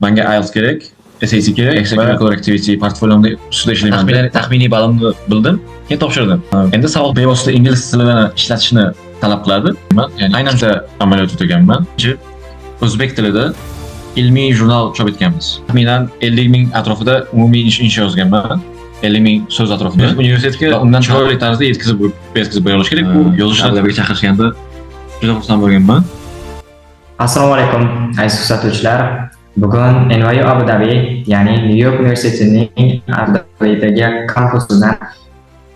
Manga IELTS kerak, SAT kerak, extracurricular activity portfoliomda ustida ishlayman. Taxminiy ballimni bildim, keyin topshirdim. Endi savol bevosita ingliz tilini ishlatishni talab qiladi. Ya'ni aynan o'sha amaliyot o'taganman. O'zbek tilida ilmiy jurnal chop etganmiz. Taxminan 50 ming atrofida umumiy insho yozganman. 50 ming so'z atrofida. Universitetga undan chiroyli tarzda yetkazib bera olish kerak. Bu yozishni talabaga chaqirishganda juda xursand bo'lganman. Assalomu alaykum, aziz kuzatuvchilar. Bugun NYU Abu Dhabi, ya'ni New York universitetining Abu Dhabidagi kampusidan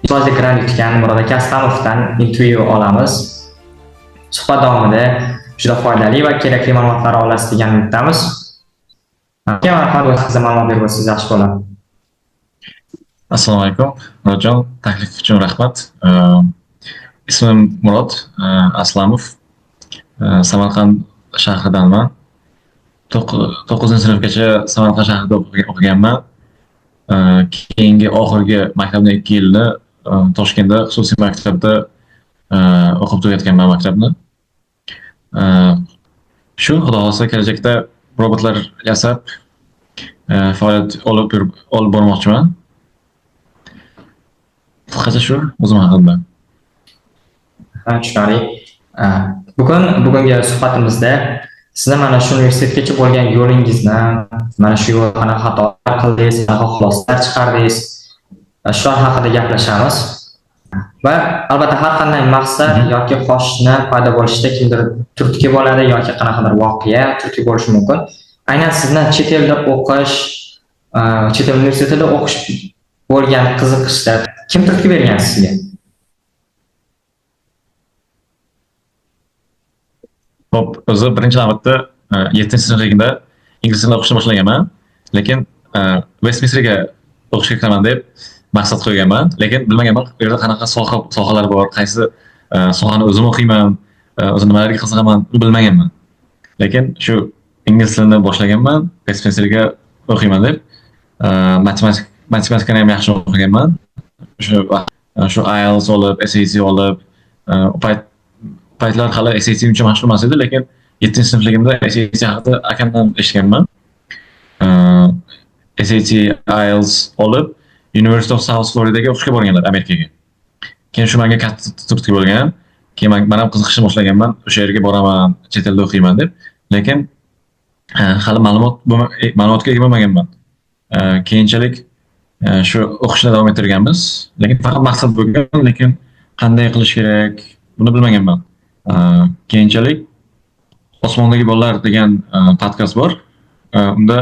ijtimoiy grant yutgan Murod aka Aslamovdan intervyu olamiz. Suhbat davomida juda foydali va kerakli ma'lumotlar olasiz degan umiddamiz. Aka, marhamat, o'zingizga ma'lumot berib o'tsangiz yaxshi bo'ladi. Assalomu alaykum, Murodjon, taklif uchun rahmat. Ismim Murod Aslamov. Samarqand shahridanman. 9-sinfgacha Samarqand shahrida o'qiganman. Keyingi oxirgi maktabni 2 yilni Toshkentda xususiy maktabda o'qib tugatganman maktabni. Shu xudo xohlasa kelajakda robotlar yasab faoliyat olib bormoqchiman. Qisqacha shu o'zim haqimda. Tushunarli. Bugungi suhbatimizda sizni mana shu universitetgacha bo'lgan yo'lingizni, mana shu yo'lda qanaqa xatolar qildingiz, qanaqa xulosalar chiqardingiz, shular haqida gaplashamiz. Va albatta har qanday maqsad yoki xohishni paydo bo'lishida kimdir turtki bo'ladi yoki qanaqadir voqea turtki bo'lishi mumkin. Aynan sizni chet elda o'qish, chet el universitetida o'qish bo'lgan qiziqishda kim turtki bergan sizga? Xo'p, o'zi birinchi navbatda 7-sinfligimda ingliz tilini o'qishni boshlaganman, lekin Westminsterga o'qishga kiraman deb maqsad qo'yganman, lekin bilmaganman u yerda qanaqa sohalar bor, qaysi sohani o'zim o'qiyman, o'zim nimalarga qiziqaman, bilmaganman. Lekin shu ingliz tilini boshlaganman, Westminsterga o'qiyman deb, matematikani ham yaxshi o'qiganman. Shu IELTS olib, SAT olib, u paytlar hali SAT uncha mashhur emas edi, lekin 7-sinfligimda SAT haqida akamdan eshitganman. SAT, IELTS olib, University of South Floridaga o'qishga borganlar Amerikaga. Keyin shu menga katta turtki bo'lgan. Keyin men ham qiziqishni boshlaganman, o'sha yerga boraman, chet elda o'qiyman deb. Lekin hali ma'lumotga ega bo'lmaganman. Keyinchalik shu o'qishni davom ettirganmiz. Lekin faqat maqsad bo'lgan, lekin qanday qilish kerak buni bilmaganman. Keyinchalik Osmondagi bolalar degan podkast bor. Unda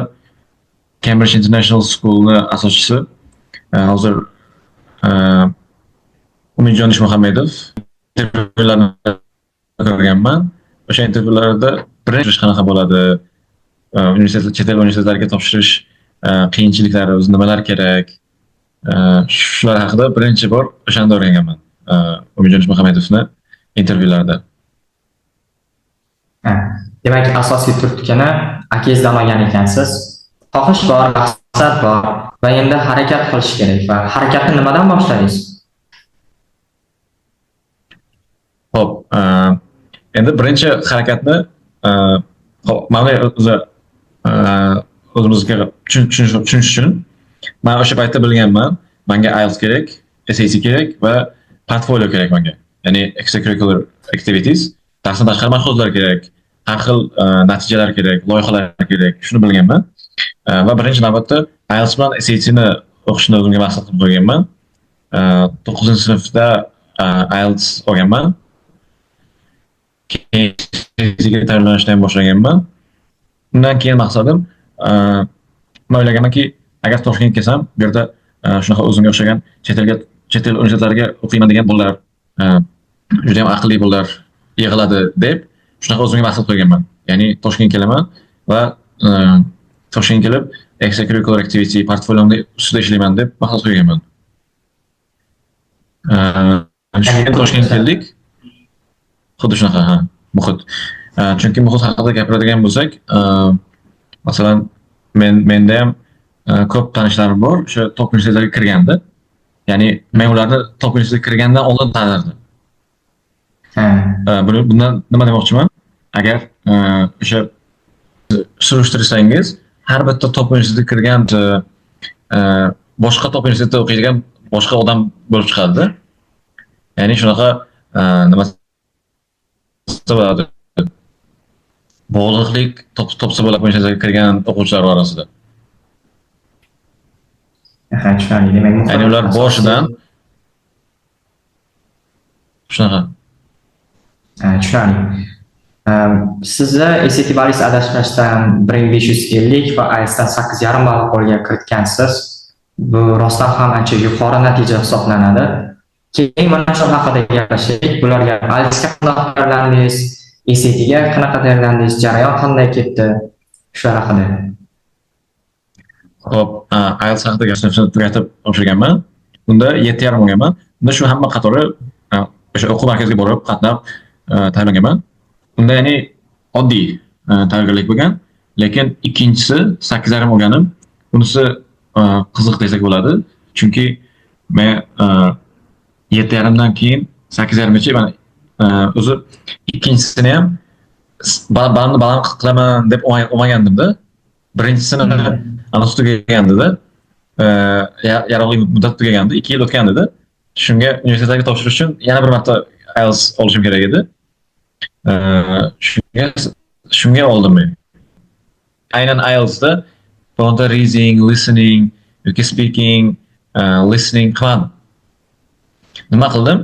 Cambridge International School'ni asoschisi hozir Umidjon Ishmuhammedov intervyularni ko'rganman. O'sha intervyularda birinchi qanaqa bo'ladi, universitet, chet el universitetlariga topshirish qiyinchiliklari, o'zi nimalar kerak, shular haqida birinchi bor o'shanda o'rganganman. Umidjon Ishmuhammedovni intervyularida. Demak, asosiy turtkini akangizdan olgan ekansiz. Xohish bor, maqsad bor va endi harakat qilish kerak. Va harakatni nimadan boshladingiz? Xo'p, endi birinchi harakatni, xo'p, mana o'zi o'zimizga tushunish uchun men o'sha paytda bilganman, menga IELTS kerak, SAT kerak va portfolio kerak menga. Ya'ni extracurricular activities, darsdan tashqari mashg'ulotlar kerak, har xil natijalar kerak, loyihalar kerak, shuni bilganman. Va birinchi navbatda IELTS bilan SATni o'qishni o'zimga maqsad qilib qo'yganman. 9-sinfda IELTS olganman. Keyin SATga tayyorlanishni ham boshlaganman. Undan keyin maqsadim, men o'ylaganmanki, agar Toshkentga kelsam, bu yerda shunaqa o'zimga o'xshagan chet el universitetlariga o'qiyman degan bolalar, juda ham aqlli bolalar yig'iladi deb shunaqa o'zimga maqsad qo'yganman. Ya'ni Toshkentga kelaman va Toshkentga kelib extracurricular activity portfoliomni ustida ishlayman deb maqsad qo'yganman. Toshkentga keldik. Xuddi shunaqa, ha, muhit. Chunki muhit haqida gapiradigan bo'lsak, masalan, menda ham ko'p tanishlarim bor, o'sha top universitetlarga kirganda. Ya'ni men ularni top universitetga kirgandan oldin tanirdim. Bundan nima demoqchiman? Agar o'sha surishtirsangiz, Har bitta top universitetga kirgan, boshqa top universitetda o'qiydigan boshqa odam bo'lib chiqadi. Ya'ni shunaqa nima bo'ladi? Bog'liqlik topsa bo'ladi universitetga kirgan o'quvchilar orasida. Ha, tushunarli. Demak, Ya'ni ular boshidan shunaqa. Ha, tushunarli. Sizni SAT ballingiz adashmasdan 1550 va IELTSdan 8,5 ball qo'lga kiritgansiz. Bu rostdan ham ancha yuqori natija hisoblanadi. Keling, mana shu haqida gaplashaylik. Bularga, IELTSga qanaqa tayyorlandingiz, SATga qanaqa tayyorlandingiz, jarayon qanday ketdi? Shular haqida. Xo'p, IELTS haqida gaplashishni tugatib topshirganman. Unda 7,5 olganman. Unda shu hamma qatori o'sha o'quv markaziga borib, qatnab tayyorlanganman. Unda ya'ni oddiy tayyorgarlik bo'lgan, lekin ikkinchisi, 8,5 olganim, unisi qiziq desak bo'ladi. Chunki men 7,5dan keyin 8,5gacha man o'zi ikkinchisini ham baland baland qilaman deb olmagandimda. Birinchisini anasi tugagandida, yaroqli muddat tugagandi, 2 yil o'tgandida. Shunga universitetga topshirish uchun yana bir marta IELTS olishim kerak edi. Shunga oldim men. Aynan IELTSda bironta reading, listening yoki speaking, listening qilmadim. Nima qildim?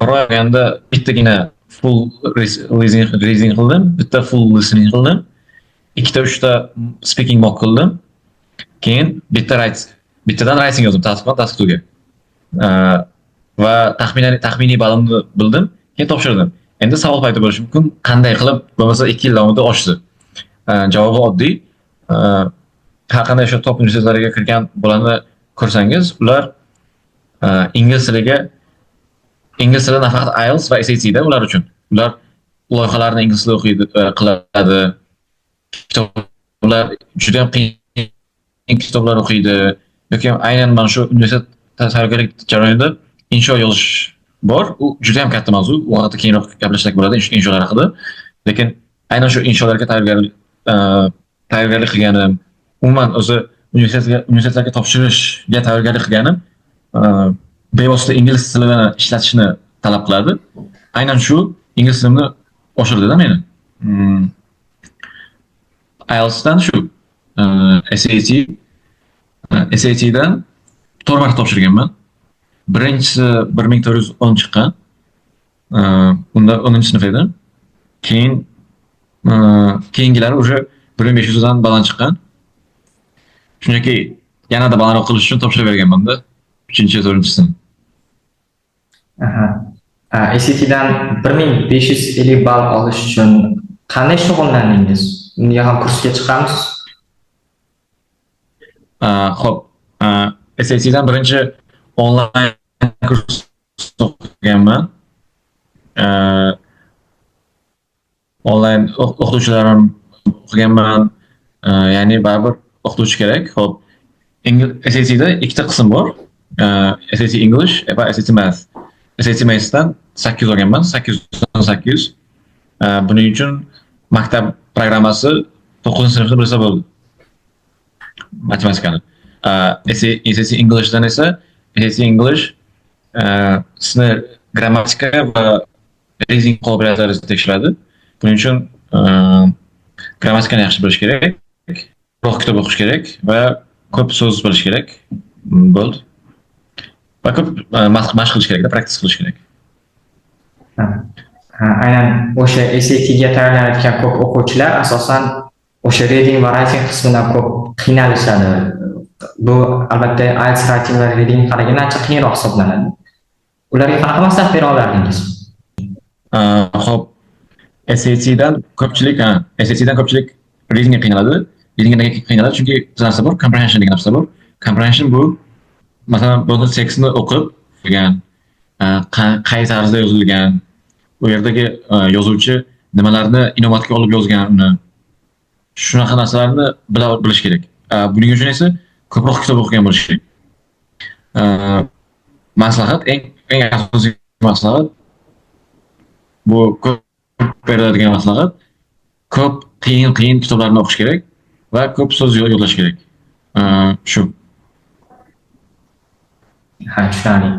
Bir oy olganda bittagina full reading qildim, bitta full listening qildim, ikkita, uchta speaking mock qildim. Keyin bitta write, bittadan writing yozdim, task 1, task 2 ga. Va taxminiy ballimni bildim, keyin topshirdim. Endi savol paydo bo'lishi mumkin, qanday qilib bo'lmasa 2 yil davomida oshdi? Javobi oddiy. Har qanday o'sha top universitetlariga kirgan bolani ko'rsangiz, ular ingliz tiliga, ingliz tili nafaqat IELTS va SATda ular uchun. Ular loyihalarni ingliz tilida o'qiydi, qiladi. Kitoblar, juda ham qiyin kitoblar o'qiydi yoki aynan mana shu universitet tayyorgarlik jarayonida insho yozish bor. U juda ham katta mavzu. U haqida keyinroq gaplashsak bo'ladi, insholar haqida. Lekin aynan shu insholarga tayyorgarlik qilganim, umuman o'zi universitetlarga topshirishga tayyorgarlik qilganim bevosita ingliz tilini ishlatishni talab qiladi. Aynan shu ingliz tilimni oshirdida meni. IELTSdan shu SATdan to'rt marta topshirganman. Birinchisi 1410 chiqqan. Unda 10-sinf edim. Keyin keyingilari уже 1500 dan baland chiqqan. Shunchaki yanada balandroq qilish uchun topshiraverganman-da. Uchinchi, to'rtinchisini. Aha. SATdan 1550 ball olish uchun qanday shug'ullandingiz? Unga ham kursga chiqqanmisiz? Xo'p, SATdan birinchi onlayn kurs o'qiganman. Onlayn o'qituvchilarim o'qiganman. Ya'ni baribir o'qituvchi kerak. Xo'p, SATda ikkita qism bor. SAT English va SAT Math. SAT Math'dan 800 olganman, 800dan 800. Buning uchun maktab programmasi 9-sinfni bilsa bo'ldi. Matematikani. SAT Englishdan esa, SAT English sizni grammatika va reading qobiliyatlaringizni tekshiradi. Buning uchun grammatikani yaxshi bilish kerak, ko'proq kitob o'qish kerak va ko'p so'z bilish kerak. Bo'ldi. Va ko'p mashq qilish kerakda, practice qilish kerak. Ha, aynan o'sha SATga tayyorlanayotgan ko'p o'quvchilar asosan o'sha reading va writing qismidan ko'p qiynalishadi. Bu albatta IELTS writing va reading qaraganda ancha qiyinroq hisoblanadi. Ularga qanaqa maslahat bera olardingiz? Xo'p, SATdan ko'pchilik, ha, SATdan ko'pchilik readingga qiynaladi. Readingga nega qiynaladi? Chunki bir narsa bor, comprehension degan narsa bor. Comprehension bu, masalan, bu tekstni o'qib degan, qay tarzda yozilgan, u yerdagi yozuvchi nimalarni inobatga olib yozgan uni. Shunaqa narsalarni bilish kerak. Buning uchun esa ko'proq kitob o'qigan bo'lish kerak. Maslahat, eng asosiy maslahat bu ko'p beriladigan maslahat. Ko'p qiyin qiyin kitoblarni o'qish kerak. Va ko'p so'z yodlash kerak. Shu. Ha, tushunarli.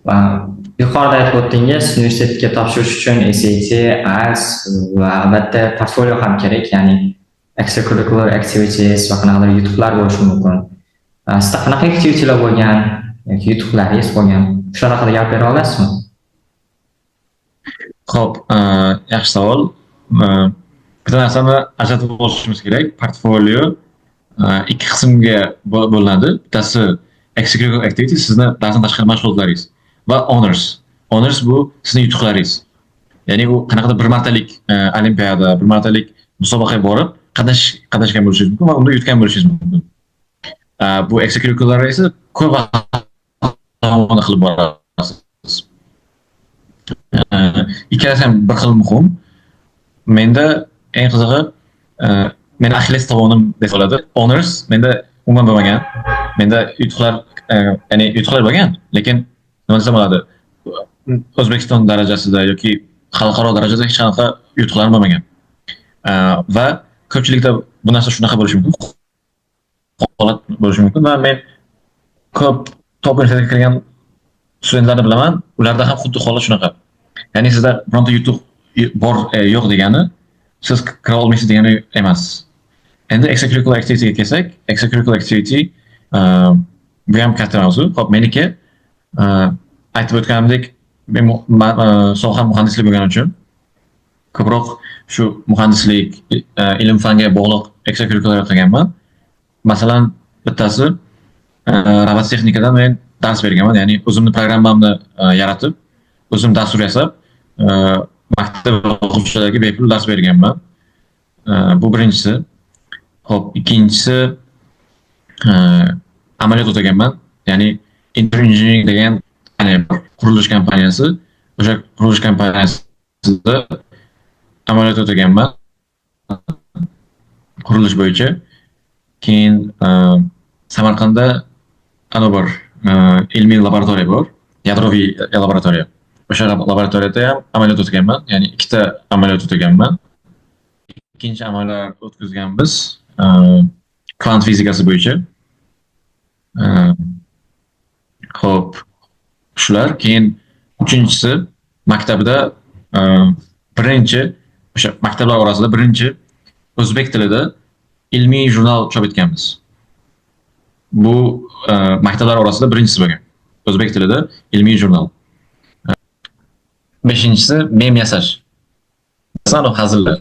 Va yuqorida aytib o'tdingiz, universitetga topshirish uchun SAT, IELTS va albatta portfolio ham kerak, ya'ni extracurricular activities va qanaqadir yutuqlar bo'lishi mumkin. Sizda qanaqa activitylar bo'lgan yoki yutuqlaringiz bo'lgan? Shular haqida gap bera olasizmi? Xo'p, yaxshi savol. Bitta narsani ajratib olishimiz kerak. Portfolio ikki qismga bo'linadi. Bittasi extracurricular activities, sizni darsdan tashqari mashg'ulotlaringiz va honors. Honors bu sizni yutuqlaringiz. Ya'ni u qanaqadir bir martalik olimpiada, bir martalik musobaqaga borib qatnashgan bo'lishingiz mumkin va unda yutgan bo'lishingiz mumkin. Bu extracurricular esa ko'p vaqt davomida qilib borasiz. Ikkalasi ham bir xil muhim. Menda eng qizig'i, meni Axilles tovonim desa bo'ladi. Honors menda umuman bo'lmagan. Menda yutuqlar, ya'ni yutuqlar bo'lgan, lekin nima desam bo'ladi? O'zbekiston darajasida yoki xalqaro darajada hech qanaqa yutuqlarim bo'lmagan. Va ko'pchilikda bu narsa shunaqa bo'lishi mumkin. Holat bo'lishi mumkin va men ko'p top universitetga kirgan studentlarni bilaman, ularda ham xuddi holat shunaqa. Ya'ni sizda bironta yutuq bor yo'q degani siz kira olmaysiz degani emas. Endi extracurricular activityga kelsak, extracurricular activity bu ham katta mavzu. Xo'p, meniki aytib o'tganimdek, men soham muhandislik bo'lgani uchun ko'proq shu muhandislik, ilm fanga bog'liq extracurricular qilganman. Masalan, bittasi robototexnikadan men dars berganman, ya'ni o'zimni programmamni yaratib, o'zim dastur yasab, maktab o'quvchilariga bepul dars berganman. Bu birinchisi. Xo'p, ikkinchisi amaliyot o'taganman. Ya'ni Inter Engineering degan kompaniya bor, qurilish kompaniyasi. O'sha qurilish kompaniyasida amaliyot o'taganman. Qurilish bo'yicha. Keyin Samarqandda ana bor, ilmiy laboratoriya bor, yadroviy laboratoriya. O'sha laboratoriyada ham amaliyot o'taganman. Ya'ni ikkita amaliyot o'taganman. Ikkinchi amaliyot o'tkazganmiz, kvant fizikasi bo'yicha. Xo'p, shular. Keyin uchinchisi maktabda birinchi o'sha maktablar orasida birinchi o'zbek tilida ilmiy jurnal chop etganmiz. Bu maktablar orasida birinchisi bo'lgan. O'zbek tilida ilmiy jurnal. Beshinchisi mem yasash. Masalan, hazillar.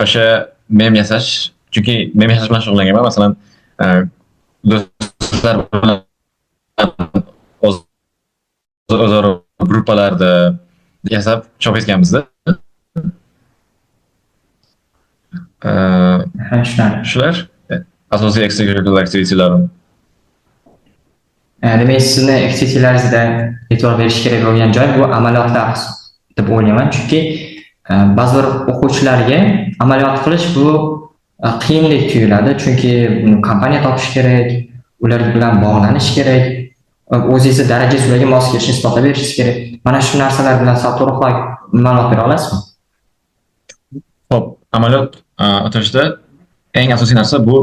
O'sha mem yasash, chunki mem yasash bilan shug'ullanganman. Masalan, do'stlar bilan o'zaro gruppalarda yasab chop etganmizda. Shular. Shular asosiy extracurricular activitylarim. Demak, sizni activitylaringizda e'tibor berish kerak bo'lgan joy bu amaliyotlar deb o'ylayman, chunki ba'zi bir o'quvchilarga amaliyot qilish bu qiyindek tuyuladi, chunki buni kompaniya topish kerak, ular bilan bog'lanish kerak, o'zingizni darajangiz ularga mos kelishini isbotlab berishingiz kerak. Mana shu narsalar bilan sal to'liqroq ma'lumot bera olasizmi? Xo'p, amaliyot o'tashda eng asosiy narsa bu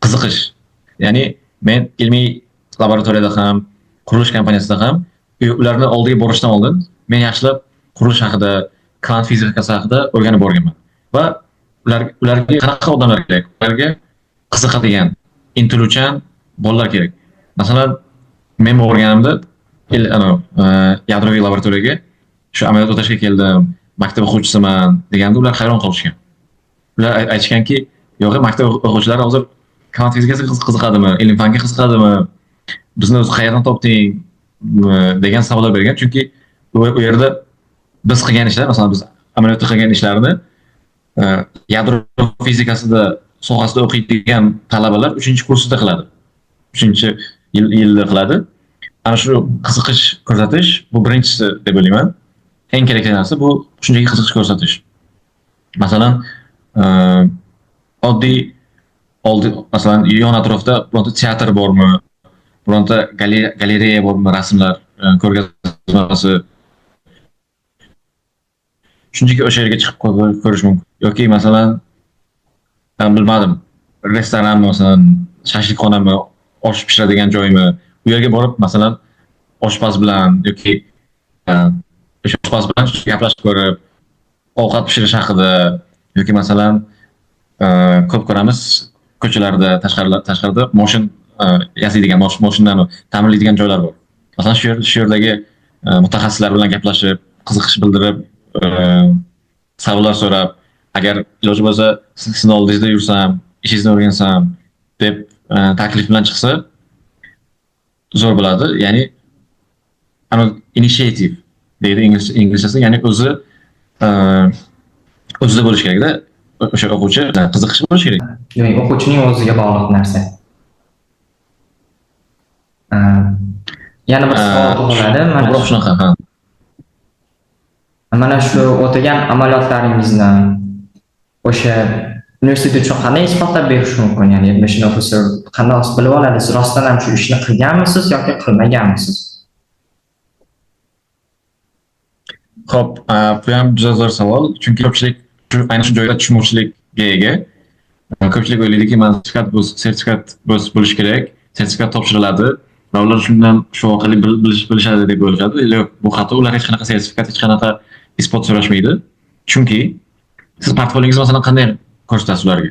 qiziqish. Ya'ni men ilmiy laboratoriyada ham, qurilish kompaniyasida ham ularni oldiga borishdan oldin men yaxshilab qurilish haqida, kvant fizikasi haqida o'rganib borganman. Va ularga qanaqa odamlar kerak? Ularga qiziqadigan, intiluvchan bolalar kerak. Masalan, men borganimda yadroviy laboratoriyaga shu amaliyot o'tashga keldim, maktab o'quvchisiman deganda ular hayron qolishgan. Ular aytishganki, yo'q, maktab o'quvchilari hozir kvant fizikasiga qiziqadimi, ilm fanga qiziqadimi, bizni o'zi qayerdan topding degan savollar bergan. Chunki u yerda biz qilgan ishlar, masalan, biz amaliyotda qilgan ishlarni yadro fizikasida sohasida o'qiydigan talabalar 3-kursida qiladi. 3 yilda qiladi. Ana shu qiziqish ko'rsatish bu birinchisi deb o'ylayman. Eng kerakli narsa bu shunchaki qiziqish ko'rsatish. Masalan, oddiy oldi, masalan, yon atrofda bironta teatr bormi, bironta galereya bormi, rasmlar ko'rgazmasi. Shunchaki o'sha yerga chiqib ko'rish mumkin. Yoki masalan, bilmadim, restoranmi, masalan, shashlikxonami, osh pishiradigan joymi, u yerga borib, masalan, oshpaz bilan yoki o'sha oshpaz bilan gaplashib ko'rib, ovqat pishirish haqida yoki masalan, ko'p ko'ramiz ko'chalarda, tashqarida moshin yasaydigan, moshinlarni ta'mirlaydigan joylar bor. Masalan, shu yerdagi mutaxassislar bilan gaplashib, qiziqish bildirib, savollar so'rab, agar iloji bo'lsa sizni oldingizda yursam, ishingizni o'rgansam deb taklif bilan chiqsa zo'r bo'ladi. Ya'ni ana initiative deydi inglizchasi, ya'ni o'zi o'zida bo'lishi kerakda, o'sha o'quvchi qiziqishi bo'lishi kerak. Demak, o'quvchining o'ziga bog'liq narsa. Yana bir savol tug'iladi. Mana Ko'proq shunaqa, ha. Mana shu o'tagan amaliyotlaringizni o'sha universitet uchun qanday isbotlab berish mumkin? Ya'ni admission officer qanday bilib oladi, siz rostdan ham shu ishni qilganmisiz yoki qilmaganmisiz? Xo'p, bu ham juda zo'r savol, chunki ko'pchilik aynan shu joyda tushunmovchilikka ega. Ko'pchilik o'ylaydiki, mana sertifikat bo'lishi kerak, sertifikat topshiriladi va ular shundan shu orqali bilishadi deb o'ylashadi. Yo'q, bu xato, ular hech qanaqa sertifikat, hech qanaqa isbot so'rashmaydi. Chunki siz portfoliongizni masalan qanday ko'rsatasiz ularga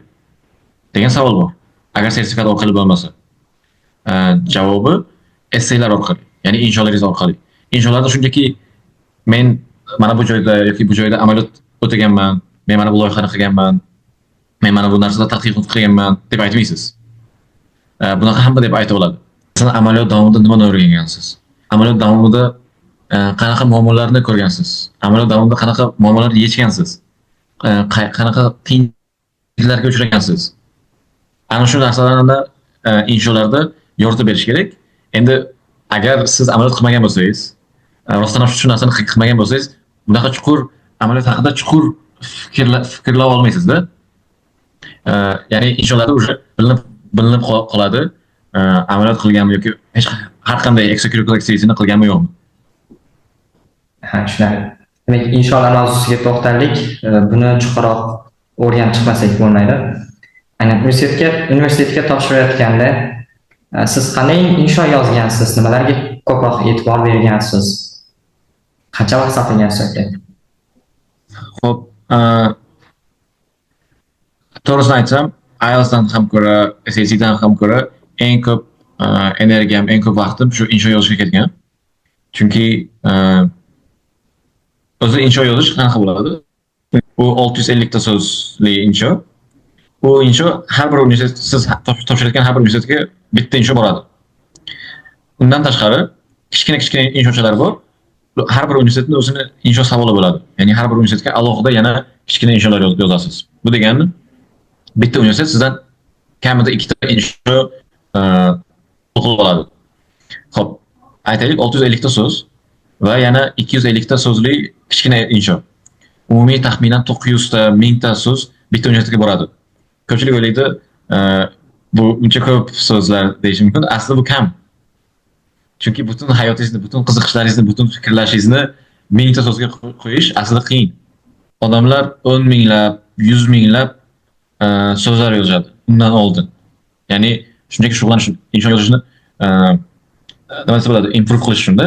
degan savol bor. Agar sertifikat orqali bo'lmasa, javobi essaylar orqali, ya'ni insholaringiz orqali. Insholarda shunchaki men mana bu joyda yoki bu joyda amaliyot o'taganman, men mana bu loyihani qilganman, men mana bu narsada tadqiqot qilganman deb aytmaysiz. Bunaqa hamma deb ayta oladi. Masalan, amaliyot davomida nimani o'rgangansiz? Amaliyot davomida qanaqa muammolarni ko'rgansiz? Amaliyot davomida qanaqa muammolarni yechgansiz? Qanaqa qiyinchiliklarga uchragansiz? Ana shu narsalarni insholarda yoritib berish kerak. Endi agar siz amaliyot qilmagan bo'lsangiz, rostdan ham shu narsani qilmagan bo'lsangiz, bunaqa chuqur amaliyot haqida chuqur fikrlay olmaysizda. Ya'ni insholarda уже bilinib qoladi. Amaliyot qilganmi yoki hech har qanday extracurricular activity'ni qilganmi yo'qmi? Ha, tushunarli. Demak, insholar mavzusiga to'xtaldik. Buni chuqurroq o'rganib chiqmasak bo'lmaydi. Aynan universitetga topshirayotganda siz qanday insho yozgansiz, nimalarga ko'proq e'tibor bergansiz? Qancha vaqt sarflagansiz yoki? Xo'p, to'g'risini aytsam, IELTSdan ham ko'ra, SATdan ham ko'ra eng ko'p energiyam, eng ko'p vaqtim shu insho yozishga ketgan. Chunki o'zi insho yozish qanaqa bo'ladi? Bu 650 ta so'zli insho. Bu insho har bir universitet, siz topshirayotgan har bir universitetga bitta insho boradi. Undan tashqari kichkina-kichkina inshochalar bor. Har bir universitetning o'zini insho savoli bo'ladi. Ya'ni har bir universitetga alohida yana kichkina insholar yozasiz. Bu degani bitta universitet sizdan kamida ikkita insho o'qib oladi. Xo'p, aytaylik 650 ta so'z va yana 250 ta so'zli kichkina insho. Umumiy taxminan 900 ta, 1000 ta so'z bitta universitetga boradi. Ko'pchilik o'ylaydi, bu uncha ko'p so'zlar deyish mumkin. Aslida bu kam. Chunki butun hayotingizni, butun qiziqishlaringizni, butun fikrlashingizni 1000 ta so'zga qo'yish aslida qiyin. Odamlar 10 minglab, 100 minglab so'zlar yozadi undan oldin. Ya'ni shunchaki shug'ullanish, insho yozishni nima desa bo'ladi, improve qilish uchunda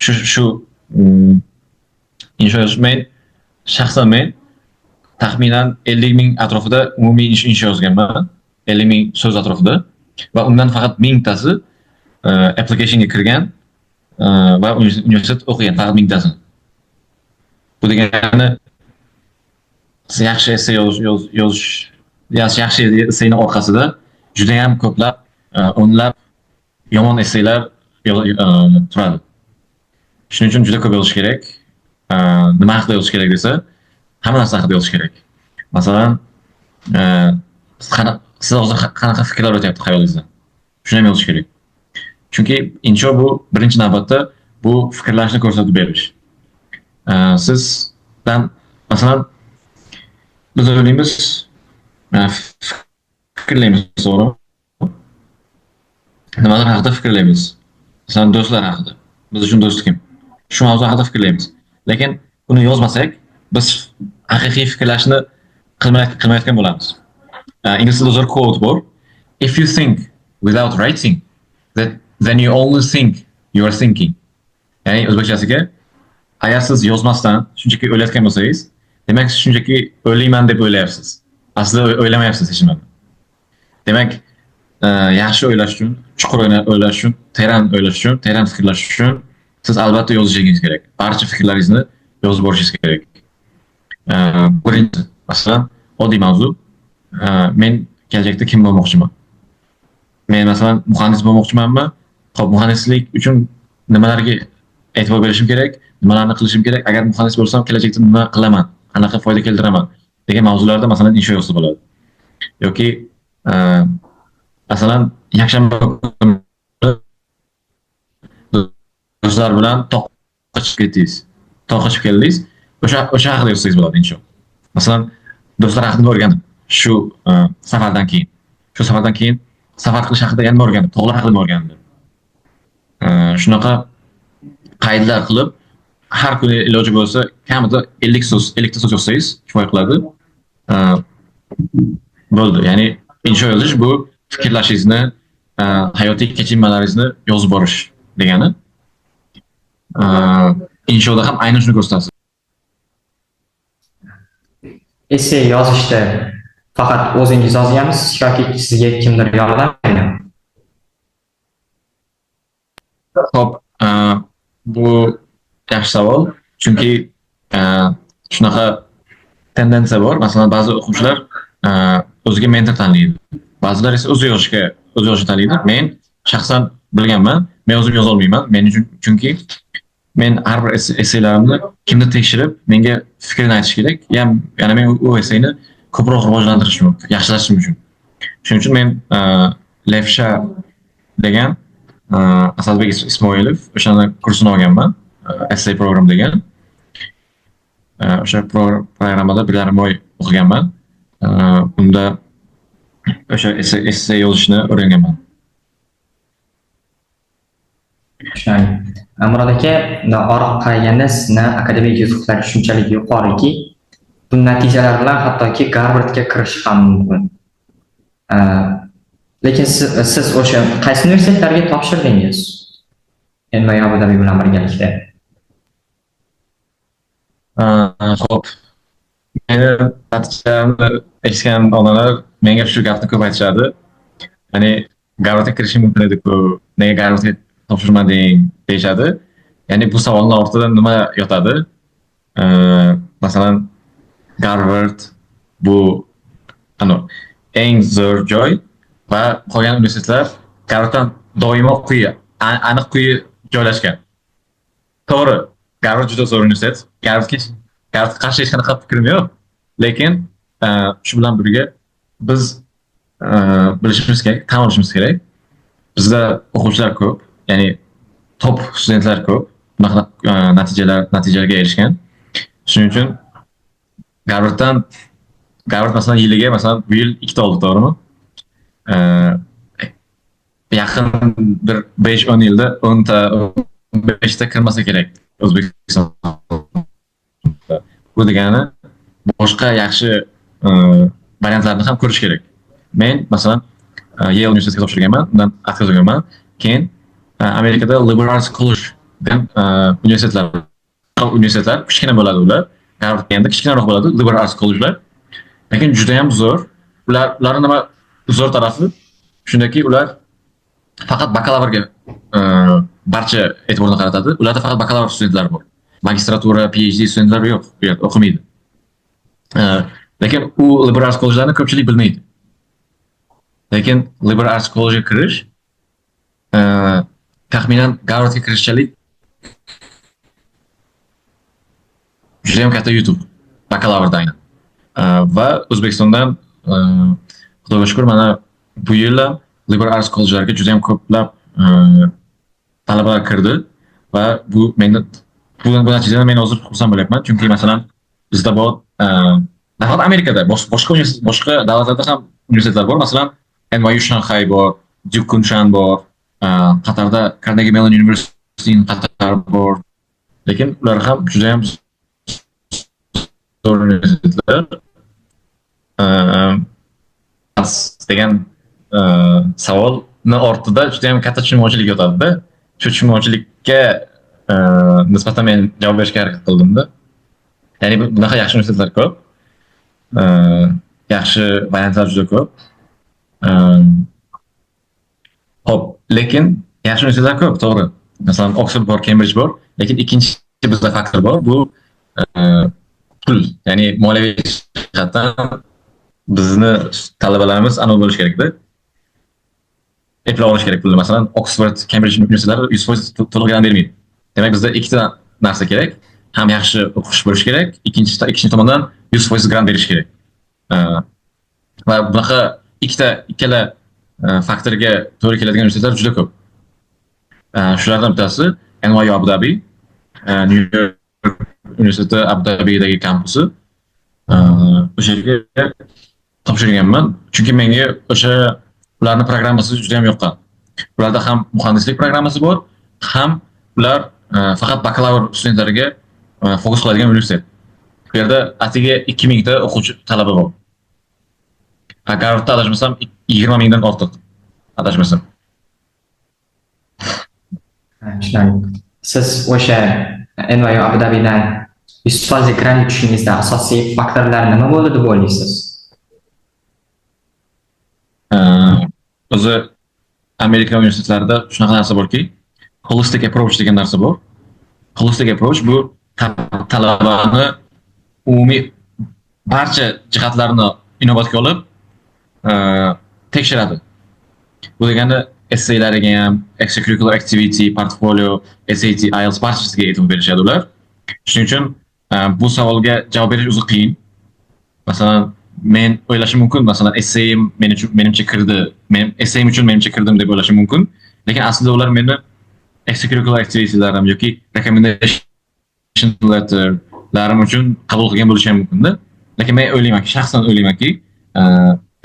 shu insho yozish, men shaxsan men taxminan 50 ming atrofida umumiy insho yozganman, 50 ming so'z atrofida va undan faqat 1000 tasi applicationga kirgan va universitet o'qigan, faqat 1000 tasini. Bu degani siz yaxshi essay yozish, yaxshi essayning orqasida juda ham ko'plab, o'nlab yomon essaylar turadi. Shuning uchun juda ko'p yozish kerak. Nima haqida yozish kerak desa, hamma narsa haqida yozish kerak. Masalan, siz hozir qanaqa fikrlar o'tyapti xayolingizdan? Shuni ham yozish kerak. Chunki insho bu birinchi navbatda bu fikrlashni ko'rsatib berish. Sizdan masalan biz o'ylaymiz, fikrlaymiz, to'g'rimi? Nimalar haqida fikrlaymiz? Masalan, do'stlar haqida. Biz uchun do'st kim? Shu mavzu haqida fikrlaymiz. Lekin uni yozmasak, biz haqiqiy fikrlashni qilmayotgan bo'lamiz. Ingliz tilida zo'r quote bor. "If you think without writing, then you only think you are thinking." Ya'ni o'zbekchasiga, agar siz yozmasdan shunchaki o'ylayotgan bo'lsangiz, demak, siz shunchaki o'ylayman deb o'ylayapsiz. Aslida o'ylamayapsiz hech nimani. Demak, yaxshi o'ylash uchun, chuqur o'ylash uchun, teran o'ylash uchun, teran fikrlash uchun siz albatta yozishingiz kerak. Barcha fikrlaringizni yozib borishingiz kerak. Birinchi, masalan, oddiy mavzu. Men kelajakda kim bo'lmoqchiman? Men, masalan, muhandis bo'lmoqchimanmi? Xo'p, muhandislik uchun nimalarga e'tibor berishim kerak? Nimalarni qilishim kerak? Agar muhandis bo'lsam, kelajakda nima qilaman? Qanaqa foyda keltiraman? Degan mavzularda, masalan, insho yozsa bo'ladi. Yoki masalan, yakshanba kuni do'stlar bilan toqqa chiqib ketdingiz. Toqqa chiqib keldingiz. O'sha haqida yozsangiz bo'ladi insho. Masalan, do'stlar haqida o'rgandim shu safardan keyin. Shu safardan keyin safar qilish haqida yana o'rgandim, tog'lar haqida o'rgandim. Shunaqa qaydlar qilib, har kuni iloji bo'lsa kamida 50 so'z, 50 ta so'z yozsangiz kifoya qiladi. Bo'ldi. Ya'ni insho yozish bu fikrlashingizni, hayotiy kechinmalaringizni yozib borish degani. Inshoda ham aynan shuni ko'rsatasiz. Esse yozishda faqat o'zingiz yozganmisiz yoki sizga kimdir yordam bergan? Xo'p, bu yaxshi savol, chunki shunaqa tendensiya bor. Masalan, ba'zi o'quvchilar o'ziga mentor tanlaydi. Ba'zilar esa o'zi yozishni tanlaydi. Men shaxsan bilganman, men o'zim yoza olmayman. Men uchun, chunki men har bir essaylarimni kimdir tekshirib, menga fikrini aytish kerak. Ya'ni men u essayni ko'proq rivojlantirishim mumkin, yaxshilashim uchun. Shuning uchun men Levsha degan Asadbek Ismoilov, o'shani kursini olganman. Essay program degan. O'sha programmada 1,5 oy o'qiganman. Unda o'sha essay yozishni o'rganganman. Tushunarli. Murod aka, bundan qaraganda sizni akademik yutuqlar shunchalik yuqoriki, bu natijalar bilan hattoki Garvardga kirish ham mumkin. Lekin siz o'sha qaysi universitetlarga topshirdingiz? NYU Abu Dhabi bilan birgalikda. Xo'p. Meni natijalarimni eshitgan odamlar menga shu gapni ko'p aytishadi. Ya'ni Garvardga kirishim mumkin edi-ku, nega Garvardga topshirmading deyishadi. Ya'ni bu savolning ortida nima yotadi? Masalan, Garvard bu eng zo'r joy va qolgan universitetlar Garvarddan doimo quyi, aniq quyi joylashgan. To'g'ri, Garvard juda zo'r universitet. Garvardga qarshi hech qanaqa fikrim yo'q. Lekin shu bilan birga biz bilishimiz kerak, tan olishimiz kerak. Bizda o'quvchilar ko'p, ya'ni top studentlar ko'p, bunaqa natijalarga erishgan. Shuning uchun Garvard masalan yiliga, masalan, bu yil ikkita oldi, to'g'rimi? Yaqin bir 5-10 yilda 10 ta, 15 ta kirmasa kerak O'zbekistonda. Bu degani boshqa yaxshi variantlarni ham ko'rish kerak. Men masalan Yale universitetiga topshirganman, undan отказ olganman. Keyin Amerikada Liberal Arts College degan universitetlar kichkina bo'ladi ular. Harvard deganda kichkinaroq bo'ladi Liberal Arts College'lar. Lekin juda ham zo'r. Ularning nima zo'r tarafi shundaki, ular faqat bakalavrga barcha e'tiborni qaratadi. Ularda faqat bakalavr studentlar bor. Magistratura, PhD studentlari yo'q, bu yerda o'qimaydi. Lekin u Liberal Arts College'larni ko'pchilik bilmaydi. Lekin Liberal Arts College'ga kirish taxminan Garvardga kirishchalik juda ham katta yutuq bakalavrda aynan. Va O'zbekistondan Xudoga shukur, mana bu yil ham Liberal Arts College'larga juda ham ko'plab talabalar kirdi va bu natijadan men hozir xursand bo'lyapman. Chunki masalan bizda bor, nafaqat Amerikada, boshqa davlatlarda ham universitetlar bor. Masalan, NYU Shanghai bor, Duke Kunshan bor, Qatarda Carnegie Mellon University Qatar bor. Lekin ular ham juda ham zo'r universitetlar. Degan savolni ortida juda ham katta tushunmovchilik yotadi-da. Shu tushunmovchilikka nisbatan men javob berishga harakat qildimda. Ya'ni bunaqa yaxshi universitetlar ko'p. Yaxshi variantlar juda ko'p. Xo'p, lekin yaxshi universitetlar ko'p, to'g'ri. Masalan, Oxford bor, Cambridge bor, lekin ikkinchi bizda faktor bor, bu pul. Ya'ni moliyaviy jihatdan bizni talabalarimiz aniq bo'lishi kerakda. Eplab olish kerak pulni. Masalan, Oxford, Cambridge universitetlari 100% to'liq grant bermaydi. Demak, bizda ikkita narsa kerak. Ham yaxshi o'qish bo'lishi kerak, ikkinchi tomondan 100% grant berish kerak. Va bunaqa ikkala faktorga to'g'ri keladigan universitetlar juda ko'p. Shulardan bittasi NYU Abu Dhabi, New York universiteti Abu Dhabidagi kampusi. O'sha yerga topshirganman, chunki menga o'sha ularni programmasi juda ham yoqqan. Ularda ham muhandislik programmasi bor, ham ular faqat bakalavr studentlariga fokus qiladigan universitet. Bu yerda atigi 2000 ta o'quvchi, talaba bor. Garvardda adashmasam 20 mingdan ortiq, adashmasam. Tushunarli. Siz o'sha NYU Abu Dhabidan 100% grant yutishingizda asosiy faktorlar nima bo'ldi deb o'ylaysiz? O'zi Amerika universitetlarida shunaqa narsa borki, holistic approach degan narsa bor. Holistic approach bu talabani umumiy barcha jihatlarini inobatga olib tekshiradi. Bu degani essaylariga ham, extracurricular activity, portfolio, SAT, IELTS, barchasiga e'tibor berishadi ular. Shuning uchun bu savolga javob berish o'zi qiyin. Masalan, men o'ylashim mumkin, masalan, essayim men uchun, menimcha kirdi, men essayim uchun menimcha kirdim deb o'ylashim mumkin. Lekin aslida ular meni extracurricular activitylarim yoki recommendation letterlarim uchun qabul qilgan bo'lishi ham mumkinda. Lekin men o'ylaymanki, shaxsan o'ylaymanki,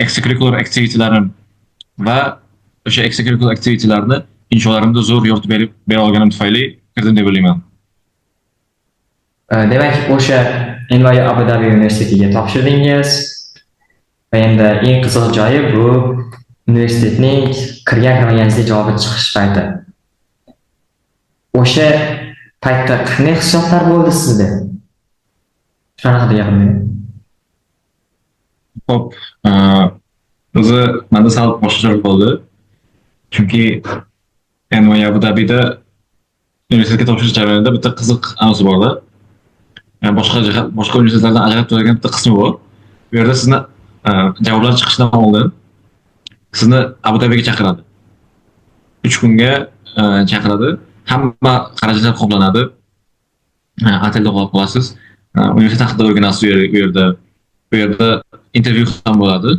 extracurricular activitylarim va o'sha extracurricular activitylarni insholarimda zo'r yoritib bera olganim tufayli kirdim deb o'ylayman. Demak, o'sha NYU Abu Dhabi universitetiga topshirdingiz va endi eng qiziq joyi bu universitetning kirgan kirmaganingizga javobi chiqish payti. O'sha paytda qanday hissiyotlar bo'ldi sizda? Shular haqida gapiring. Xo'p, o'zi menda sal boshqacharoq bo'ldi. Chunki NYU Abu Dhabida universitetga topshirish jarayonida bitta qiziq anonsi borda. Yani boshqa jihat, boshqa universitetlardan ajralib turadigan bitta qismi bor. Bu yerda sizni javoblar chiqishidan oldin sizni Abu Dhabiga chaqiradi. 3 kunga chaqiradi. Hamma xarajatlar qoplanadi. Otelda qolib qolasiz. Universitet haqida o'rganasiz u yerda. Bu yerda intervyu ham bo'ladi.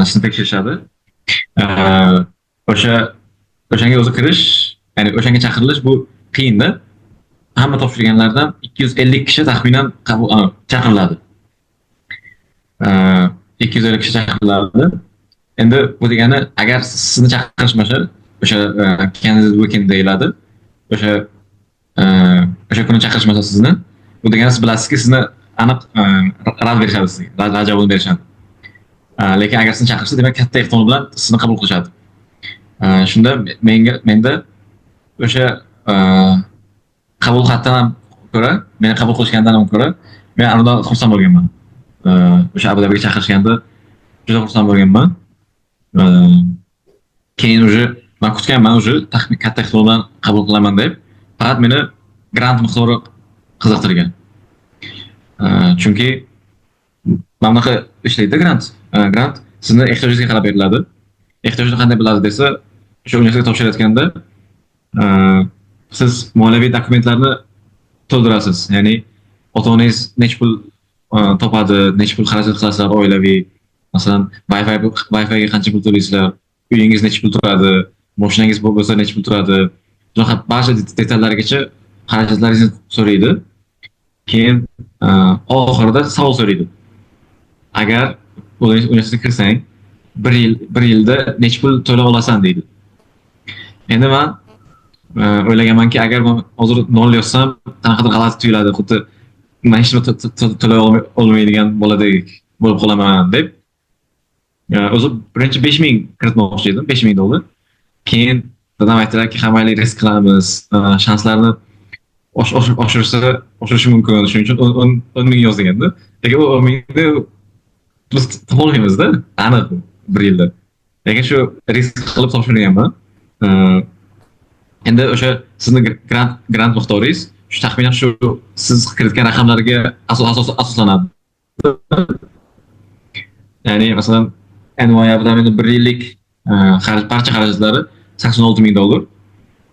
Sizni tekshirishadi. O'shanga o'zi kirish, ya'ni o'shanga chaqirilish bu qiyinda. Hamma topshirganlardan 250 kishi taxminan qabul chaqiriladi. 250 kishi chaqiriladi. Endi bu degani, agar sizni chaqirishmasa, o'sha candidate weekend deyiladi. O'sha kuni chaqirishmasa sizni, bu degani siz bilasizki, sizni aniq rad berishadi sizga, rad javobini berishadi. Lekin agar sizni chaqirishsa, demak, katta ehtimol bilan sizni qabul qilishadi. Shunda menda o'sha qabul xatdan ham ko'ra, meni qabul qilishgandan ham ko'ra, men undan xursand bo'lganman. O'sha Abu Dhabiga chaqirishganda juda xursand bo'lganman. Keyin уже man kutganman, уже taxmin katta ehtimol bilan qabul qilaman deb. Faqat meni grant miqdori qiziqtirgan. Chunki mana bunaqa ishlaydi grant. Grant sizni ehtiyojingizga qarab beriladi. Ehtiyojni qanday biladi desa, o'sha universitetga topshirayotganda siz moliyaviy dokumentlarni to'ldirasiz. Ya'ni ota-onangiz necha pul topadi, necha pul xarajat qilasizlar oilaviy, masalan, Wi-Figa qancha pul to'laysizlar, uyingiz necha pul turadi, moshinangiz bo'lsa necha pul turadi. Shunaqa barcha detallarigacha xarajatlaringizni so'raydi. Keyin oxirida savol so'raydi. Agar universitetga kirsang, bir yilda necha pul to'lab olasan deydi. Endi man o'ylaganmanki, agar man hozir nol yozsam, qanaqadir g'alati tuyuladi, xuddi man hech nima to'lay olmaydigan boladek bo'lib qolaman deb. O'zi birinchi 5000 kiritmoqchi edim, $5000. Keyin dadam aytdilarki, ha mayli, risk qilamiz, shanslarni oshirsa oshirishi mumkin. Shuning uchun 10 000 yoz deganda. Lekin u 10 000ni biz topolmaymizda, aniq bir yilda. Lekin shu risk qilib topshirganman. Endi o'sha sizni grant miqdoringiz shu taxminan shu siz kiritgan raqamlarga asoslanadi. Ya'ni masalan, NYU bir yillik barcha xarajatlari $86 000.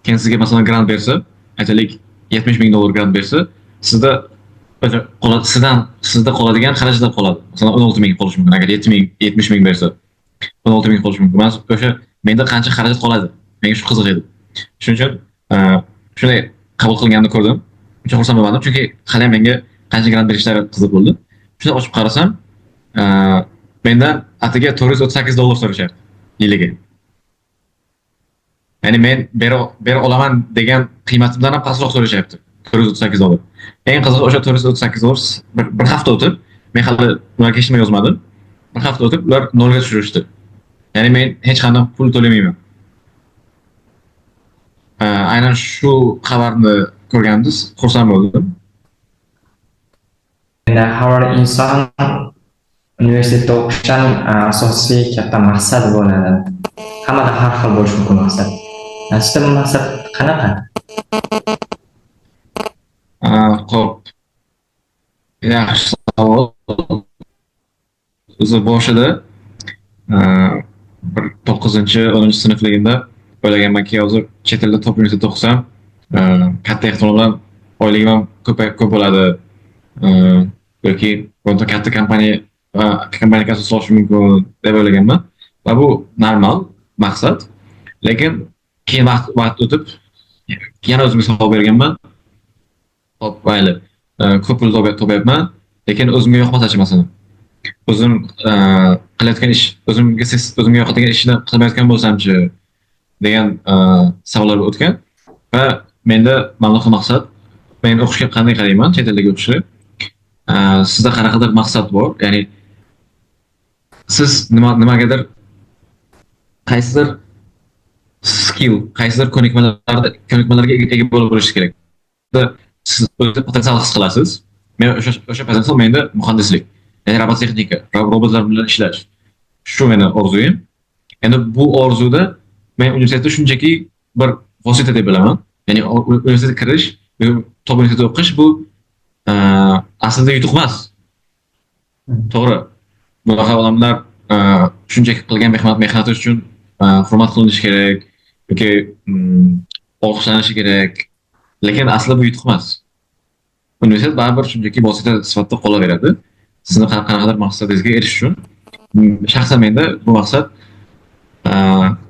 Keyin sizga masalan grant bersa, aytaylik, $70 000 grant bersa, sizda o'sha sizda qoladigan xarajatlar qoladi. Masalan, 16 000 qolishi mumkin. Agar 70 000 bersa, 16 000 qolishi mumkin. Man o'sha menda qancha xarajat qoladi? Menga shu qiziq edi. Shuning uchun shunday qabul qilinganini ko'rdim. Uncha xursand bo'lmadim, chunki hali ham menga qancha grant berishlari qiziq bo'ldi. Shunda ochib qarasam, mendan atigi $438 so'rashyapti yiliga. Ya'ni men bera olaman degan qiymatimdan ham pastroq so'rashyapti. $438. Eng qizig'i, o'sha $438 bir hafta o'tib, men hali ularga hech nima yozmadim. Bir hafta o'tib ular nolga tushirishdi. Ya'ni men hech qanday pul to'lamayman. Aynan shu xabarni ko'rganimda xursand bo'ldim. Endi har bir inson universitetda o'qishdan asosiy katta maqsad bo'ladi. Hammada har xil bo'lishi mumkin maqsad. Sizda bu maqsad qanaqa? Xo'p. Yaxshi savol. O'zi boshida bir 9-, 10-sinfligimda o'ylaganmanki, hozir chet elda top universitetda o'qisam, katta ehtimol bilan oyligim ham ko'p bo'ladi. Yoki bironta katta kompaniyaga asos solishim mumkin deb o'ylaganman. Va bu normal maqsad. Lekin keyin vaqt o'tib yana o'zimga savol berganman. Xo'p, mayli. Ko'p pul topyapman, lekin o'zimga yoqmasachi masalan. O'zim qilayotgan ish, o'zimga yoqadigan ishni qilmayotgan bo'lsamchi degan savollar o'tgan va menda mana bunaqa maqsad, men o'qishga qanday qarayman, chet eldagi o'qishga. Sizda qanaqadir maqsad bor, ya'ni siz nimagadir qaysidir skill, qaysidir ko'nikmalarga ega bo'lib bo'lishingiz kerak. Siz o'zi potensial his qilasiz. Men o'sha potensial menda muhandislik, ya'ni robotexnika, robotlar bilan ishlash. Shu meni orzuyim. Endi bu orzuda men universitetda shunchaki bir vosita deb bilaman. Ya'ni universitetga kirish, top universitetda o'qish bu aslida yutuq emas. To'g'ri. Bunaqa odamlar shunchaki qilgan mehnati uchun hurmat qilinishi kerak yoki olqishlanishi kerak. Lekin aslida bu yutuq emas. Universitet baribir shunchaki vosita sifatida qolaveradi. Sizni qanaqadir maqsadingizga erishish uchun. Shaxsan menda bu maqsad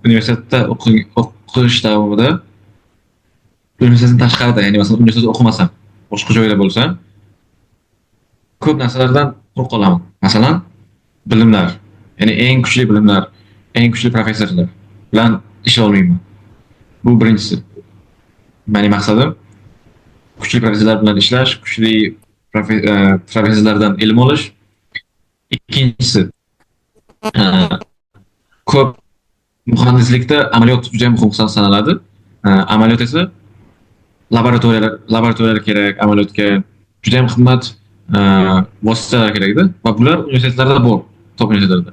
universitetda o'qish davomida universitetdan tashqarida, ya'ni masalan universitetda o'qimasam, boshqa joyda bo'lsam, ko'p narsalardan quruq qolaman. Masalan, bilimlar, ya'ni eng kuchli bilimlar, eng kuchli professorlar bilan ishlay olmayman. Bu birinchisi. Mening maqsadim kuchli professorlar bilan ishlash, kuchli professorlardan ilm olish. Ikkinchisi, ko'p muhandislikda amaliyot juda muhim sanaladi. Amaliyot esa laboratoriyalar kerak, amaliyotga juda ham qimmat vositalar kerakda va bular universitetlarda bor, top universitetlarda.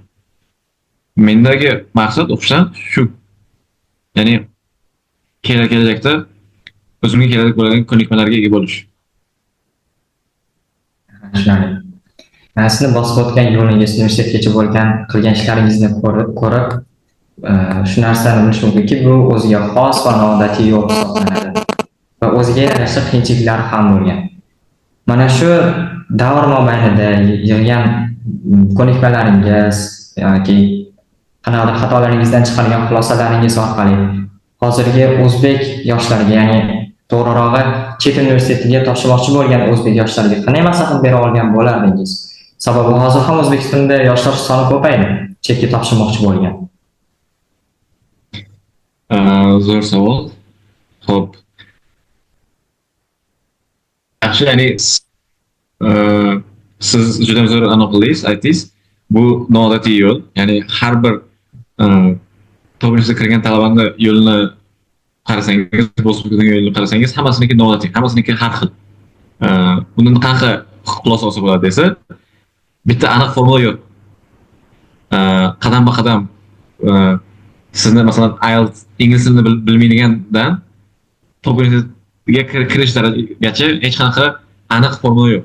Mendagi maqsad o'qishdan shu. Ya'ni kelajakda o'zimga kerak bo'ladigan ko'nikmalarga ega bo'lish. Tushunarli. Sizni bosib o'tgan yo'lingiz, universitetgacha bo'lgan qilgan ishlaringizni ko'rib, shu narsani bilish mumkinki, bu o'ziga xos va noodatiy yo'l hisoblanadi va o'ziga yarasha qiyinchiliklar ham bo'lgan. Mana shu davr mobaynida yig'gan ko'nikmalaringiz yoki qanaqadir xatolaringizdan chiqargan xulosalaringiz orqali hozirgi o'zbek yoshlariga, ya'ni to'g'rirog'i chet universitetiga topshirmoqchi bo'lgan o'zbek yoshlariga qanday maslahat bera olgan bo'lardingiz? Sababi hozir ham O'zbekistonda yoshlar soni ko'paydi, chetga topshirmoqchi bo'lgan. Zo'r savol. Xo'p. Yaxshi, ya'ni siz juda zo'r aniq qildingiz, aytdingiz. Bu noodatiy yo'l. Ya'ni har bir top universitetga kirgan talabani yo'lini qarasangiz, bosib kirgan yo'lini qarasangiz, hammasiniki noodatiy, hammasiniki har xil. Bundan qanaqa xulosa olsa bo'ladi desa, bitta aniq formula yo'q. Qadamba-qadam sizni, masalan, IELTS, ingliz tilini bilmaydigandan top universitetga kirish darajagacha hech qanaqa aniq formula yo'q.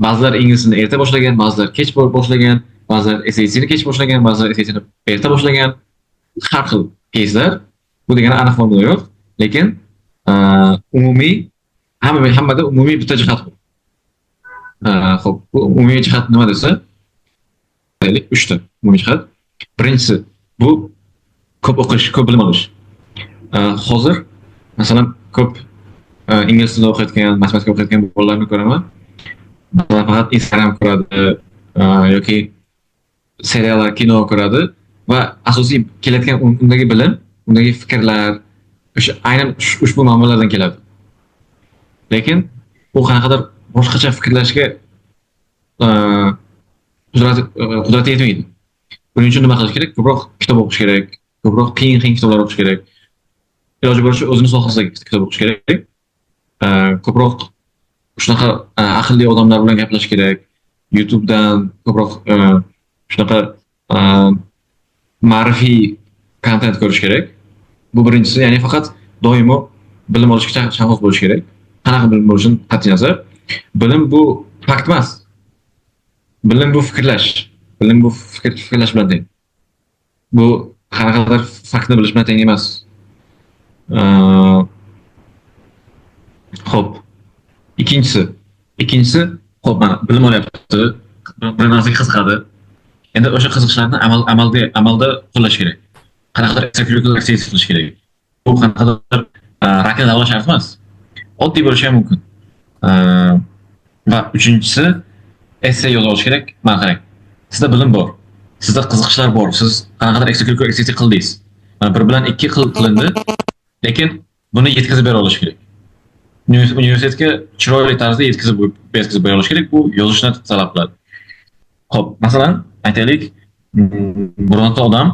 Ba'zilar ingliz tilini erta boshlagan, ba'zilar kech boshlagan, ba'zilar SATni kech boshlagan, ba'zilar SATni erta boshlagan. Har xil keyslar. Bu degani aniq formula yo'q, lekin umumiy hammada umumiy bitta jihat bor. Xo'p, bu umumiy jihat nima desa, aytaylik, uchta umumiy jihat. Birinchisi bu ko'p o'qish, ko'p bilim olish. Hozir masalan ko'p ingliz tilida o'qiyotgan, matematika o'qiyotgan bolalarni ko'raman. Masalan, faqat Instagram ko'radi yoki seriallar, kino ko'radi va asosiy kelayotgan undagi bilim, undagi fikrlar o'sha aynan ushbu manbalardan keladi. Lekin u qanaqadir boshqacha fikrlashga qudrati yetmaydi. Buning uchun nima qilish kerak? Ko'proq kitob o'qish kerak, ko'proq qiyin-qiyin kitoblar o'qish kerak. Iloji boricha o'zini sohasidagi kitob o'qish kerak. Ko'proq shunaqa aqlli odamlar bilan gaplashish kerak. YouTube'dan ko'proq shunaqa ma'rifiy kontent ko'rish kerak. Bu birinchisi, ya'ni faqat doimo bilim olishga chanqoq bo'lish kerak. Qanaqa bilim bo'lishidan qat'iy nazar. Bilim bu fakt emas. Bilim bu fikrlash. Bilim bu fikrlash bilan teng. Bu qanaqadir faktni bilish bilan teng emas. Xo'p. Ikkinchisi. Ikkinchisi, xo'p, mana bilim olyapti, bir narsaga qiziqadi. Endi o'sha qiziqishlarni amalda qo'llash kerak. Qanaqadir extracurricular activities qilish kerak. Bu qanaqadir raketa davlash shart emas. Oddiy bo'lishi ham mumkin. Va uchinchisi, essay yoza olish kerak. Mana qarang. Sizda bilim bor. Sizda qiziqishlar bor. Siz qanaqadir extracurricular activity qildingiz. Mana 1 bilan 2 qilindi. Lekin buni yetkazib bera olish kerak. Universitetga chiroyli tarzda yetkazib bera olish kerak. Bu yozishni talab qiladi. Xo'p, masalan, aytaylik, bironta odam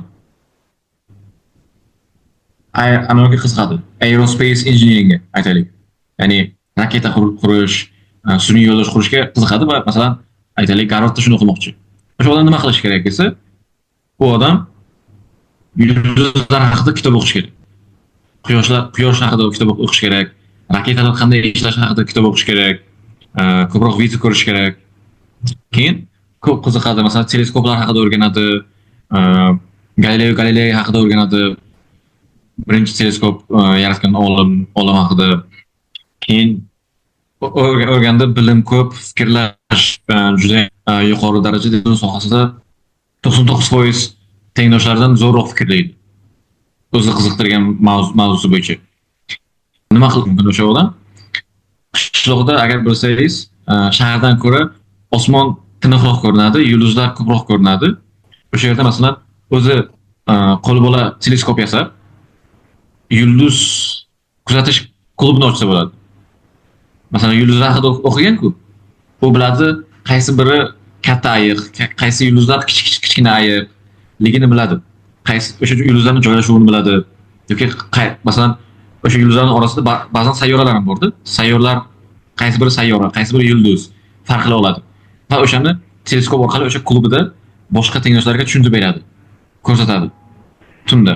anaviga qiziqadi. Aerospace engineeringga aytaylik. Ya'ni raketa qurish, sun'iy yo'ldosh qurishga qiziqadi va masalan, aytaylik, Garvardda shuni o'qimoqchi. O'sha odam nima qilish kerak desa, u odam yulduzlar haqida kitob o'qish kerak. Quyosh haqida kitob o'qish kerak, raketalar qanday ishlashi haqida kitob o'qish kerak, ko'proq video ko'rish kerak. Keyin ko'p qiziqadi, masalan, teleskoplar haqida o'rganadi, Galileo Galilei haqida o'rganadi. Birinchi teleskop yaratgan olim haqida. Keyin o'rgandi, bilim ko'p, fikrlash juda yuqori darajada, bu sohasida 99% tengdoshlaridan zo'rroq fikrlaydi. O'zi qiziqtirgan mavzusi bo'yicha. Nima qilish mumkin o'sha odam? Qishloqda agar bilsangiz, shahardan ko'ra osmon tiniqroq ko'rinadi, yulduzlar ko'proq ko'rinadi. O'sha yerda masalan o'zi qo'li bola teleskop yasab, yulduz kuzatish klubini ochsa bo'ladi. Masalan, yulduzlar haqida o'qigan-ku. U biladi qaysi biri katta ayiq, qaysi yulduzlar kichkina ayiqligini biladi. Qaysi o'sha yulduzlarning joylashuvini biladi. Yoki masalan, o'sha yulduzlarning orasida ba'zan sayyoralar ham bordi. Sayyoralar qaysi biri sayyora, qaysi biri yulduz farqlay oladi. Va o'shani teleskop orqali o'sha klubida boshqa tengdoshlarga tushuntirib beradi, ko'rsatadi. Tunda.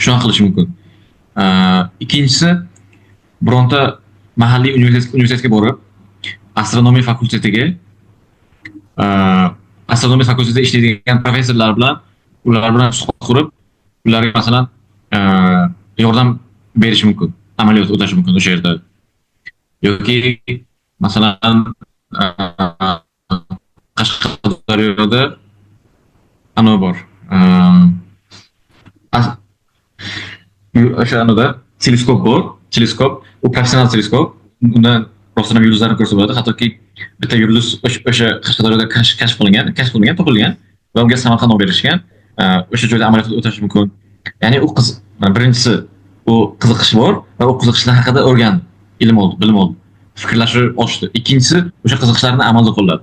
Shunaqa qilish mumkin. Ikkinchisi, bironta mahalliy universitetga borib, astronomiya fakultetiga, astronomiya fakultetida ishlaydigan professorlar bilan, ular bilan suhbat qurib, ularga masalan, yordam berish mumkin. Amaliyot o'tash mumkin o'sha yerda. Yoki masalan, Qashqadaryoda anavi bor. O'sha anada teleskop bor. Teleskop, u professional teleskop. Undan rostdan ham yulduzlarni ko'rsa bo'ladi. Hattoki bitta yulduz o'sha Qashqadaryoda kashf qilingan, topilgan va unga Samarqand nom berishgan. O'sha joyda amaliyot o'tash mumkin. Ya'ni u qiz, mana birinchisi u qiziqish bor va u qiziqishlar haqida o'rgandi, ilm oldi, bilim oldi, fikrlashi oshdi. Ikkinchisi o'sha qiziqishlarni amalda qo'lladi.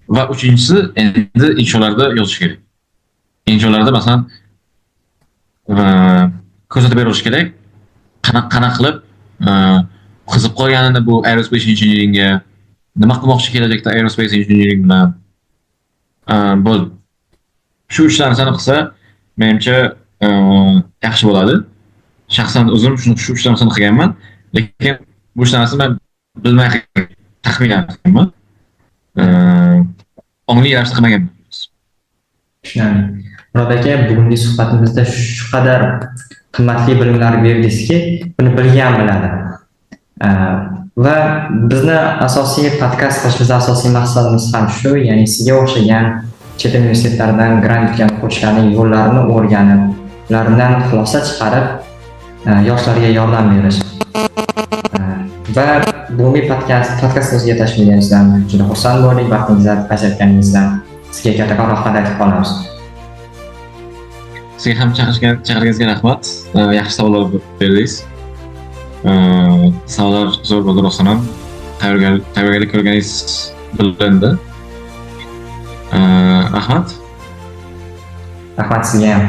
Va uchinchisi, endi insholarda yozish kerak. Insholarda, masalan, ko'rsatib berish kerak, qanaqa qilib qiziqib qolganini bu aerospace engineeringga, nima qilmoqchi kelajakda aerospace engineering bilan. Bo'ldi. Shu uch narsani qilsa, menimcha, yaxshi bo'ladi. Shaxsan o'zim shu uch narsani qilganman, lekin bu uch narsani man bilmay, taxminan qilganman. Ongli ravishda qilmaganman. Tushunarli. Murod aka, bugungi suhbatimizda shu qadar qimmatli bilimlar berdingizki, buni bilgan biladi. Va bizni asosiy podkast qilishimizni asosiy maqsadimiz ham shu, ya'ni sizga o'xshagan chet el universitetlaridan grant yutgan o'quvchilarning yo'llarini o'rganib, ulardan xulosa chiqarib, yoshlarga yordam berish. Va bugungi podkastimizga tashrif buyurganingizdan juda xursand bo'ldik, vaqtingizni ajratganingizdan sizga kattakon rahmat aytib qolamiz. Sizga ham chaqirganingizga rahmat. Yaxshi savollar berdingiz. Savollar zo'r bo'ldi rostdan ham. Tayyorgarlik ko'rganingiz bilindi. Rahmat. Rahmat sizga ham.